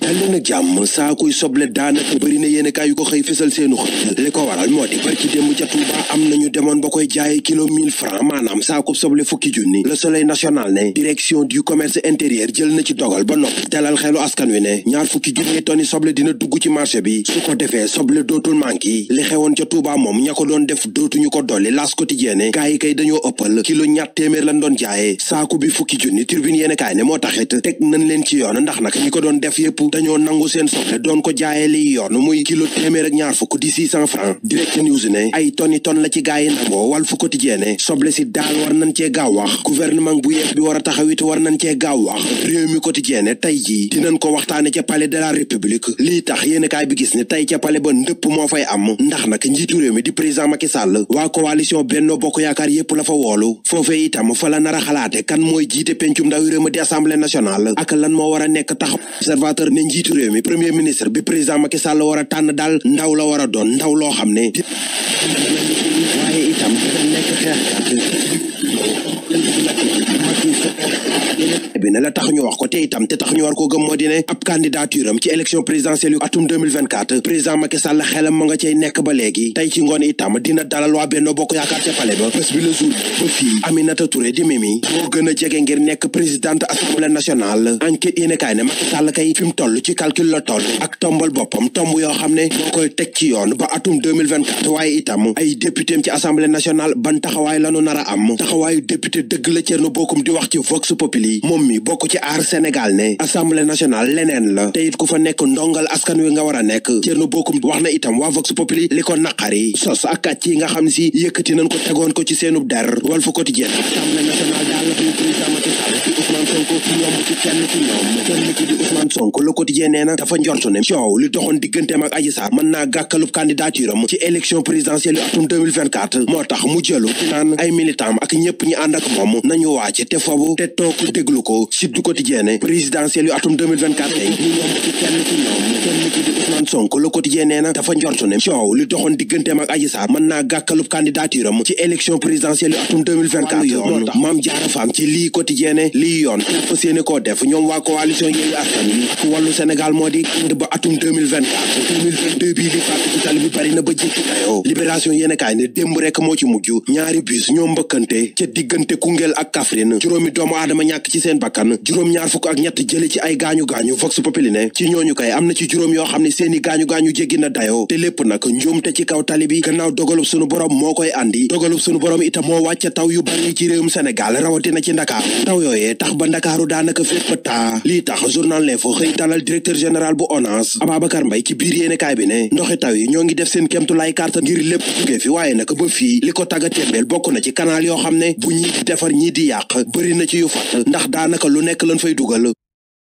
dal na jàmm saakuy soble daanaka bëri na yéen kaay yu ko xëy fësal seenu xët li ko waral moo di barki démb ca Touba am nañu demoon ba koy jaaye kilo 1000 francs maanaam saakub soble fukki junni Le Soleil national ne direction du commerce intérieur jël na ci dogal ba noppi dalal xelu askan wi ne ñaar fukki junni tonni soble dina dugg ci marché bi su ko defee soble dootul manqué li xewoon ca Touba moom ña ko doon def dootuñu ko dolli L'As Quotidien gaa yi kay dañoo ëppal kilo ñaat téeméer lañ doon jaayee saaku bi fukki junni Tribune yéen kaay ne moo taxit teg nañ leen ci yoon ndax nag ñi ko doon def yépp dañoo nangu seen soble doon ko jaayee liy yoon muy kilo téeméer ak ñaar fukk di 600 francs Direct News ne ay tonni ton la ci gaa yi nangoo Walf Quotidien ne soble si daal war nañ cee gaaw wax gouvernement bu yees bi war a taxawit war nañ cee gaaw wax Rewmi Quotidien ne tey jii dinañ ko waxtaane ca palais de la république lii tax yéen kaay bi gis ne tey ca palais ba ndëpp moo fay am ndax nag njiitu réew mi di président Macky Sall waa coalition Benno Bokk Yaakaar yépp la fa woolu foofee itam fa la nar a xalaate kan mooy jiite pencum ndawi réew mi di assemblée nationale ak lan moo war a nekk tax observateur ne njiitu réew mi premier ministre bi président Macky Sall war a tànn daal ndaw la war a doon ndaw loo xam ne waaye itam dina nekk xeexkat bi ne la tax ñu wax ko te itam te tax ñu war ko gëm moo di ne ab candidature am ci élection présidentielle yu atum 2024 président Macky Sall xelam ma nga cay nekk ba léegi tey ci ngoon itam dina dalal waa Benno Bokk Yaakaar ca palais ba bés bi le jour ba fii Aminata Touré di Mimi moo gën a jege ngir nekk présidente assemblée nationale enquête yéene kaay ne Macky Sall kay fi mu toll ci calcul la toll ak tombal boppam tomb yoo xam ne moo koy teg ci yoon ba atum 2024 waaye itam ay député ci assemblée nationale ban taxawaay lanu nar a am taxawaayu député dëgg la Thierno Bocoum di wax ci Vox Populi moom mi bokk ci aar Sénégal ne assemblée nationale leneen la te it ku fa nekk ndongal askan wi nga war a nekk Thierno Bocoum wax na itam waa Vox Populi li ko naqari sos ak kàcc yi nga xam ne si yëkkati nañ ko tegoon ko ci seenub der Walf Quotidien assemblée nationale daal la fi président Macky Sall ci Ousmane Sonko ci ñoom ci kenn ci ñoom kenn ci di Ousmane Sonko Le Quotidien nee na dafa njortu ne coow li doxoon digganteem ak Adji Sarr mën naa gàkkalub candidature am ci élection présidentielle yu atum 2024 moo tax mu jëlu ci naan ay militant ak ñëpp ñi ànd ak moom nañu wàcc te foofu te toog déglu ko Sud Quotidien présidentielle yu atum 2024 tey ñu ñoom ci kenn ci ñoom kenn ci di Ousmane Sonko Le Quotidien nee na dafa njortu ne coow li doxoon digganteem ak Adji Sarr mën naa gàkkalub candidature am ci élection présidentielle yu atum 2024 yoon Mame Diarra Fam ci lii Quotidien ne lii yoon te fas yéene koo def ñoom waa coalition Yewwi Askan Wi ak Wallu Sénégal moo di ba atum 2022 bii di fàtt ci tali bi bari na ba jéggi dayoo Libération yéene kaay ne démb rek moo ci mujj ñaari bus ñoo mbëkkante ca diggante Koungheul ak Kaffrine juróomi doomu aadama ñàkk ci seen bakkan juróom-ñaar fukk ak ñett jële ci ay gaañu-gaañu Vox Populi ne ci ñooñu kay am na ci juróom yoo xam ne seeni gaañu-gaañu jéggi na dayoo te lépp nag njuumte ci kaw tali bi gannaaw dogalub sunu borom moo koy andi dogalub sunu borom itam moo wàcc taw yu bari ci réewum Sénégal rawatina ci Ndakaaru taw yooyee tax ba Ndakaaru daanaka fépp taa lii tax journal L'Info xëy dalal directeur général bu ONAS Ababacar Mbaye ci biir yéenekaay bi ne ndoxi taw yi ñoo ngi def seen kéemtulaay kàttan ngir lépp jóge fi waaye nag ba fii li ko tagga témbeel bokk na ci canal yoo xam ne bu ñii di defar ñii di yàq bëri na ci yu fat ndax daanaka lu nekk lañ fay dugal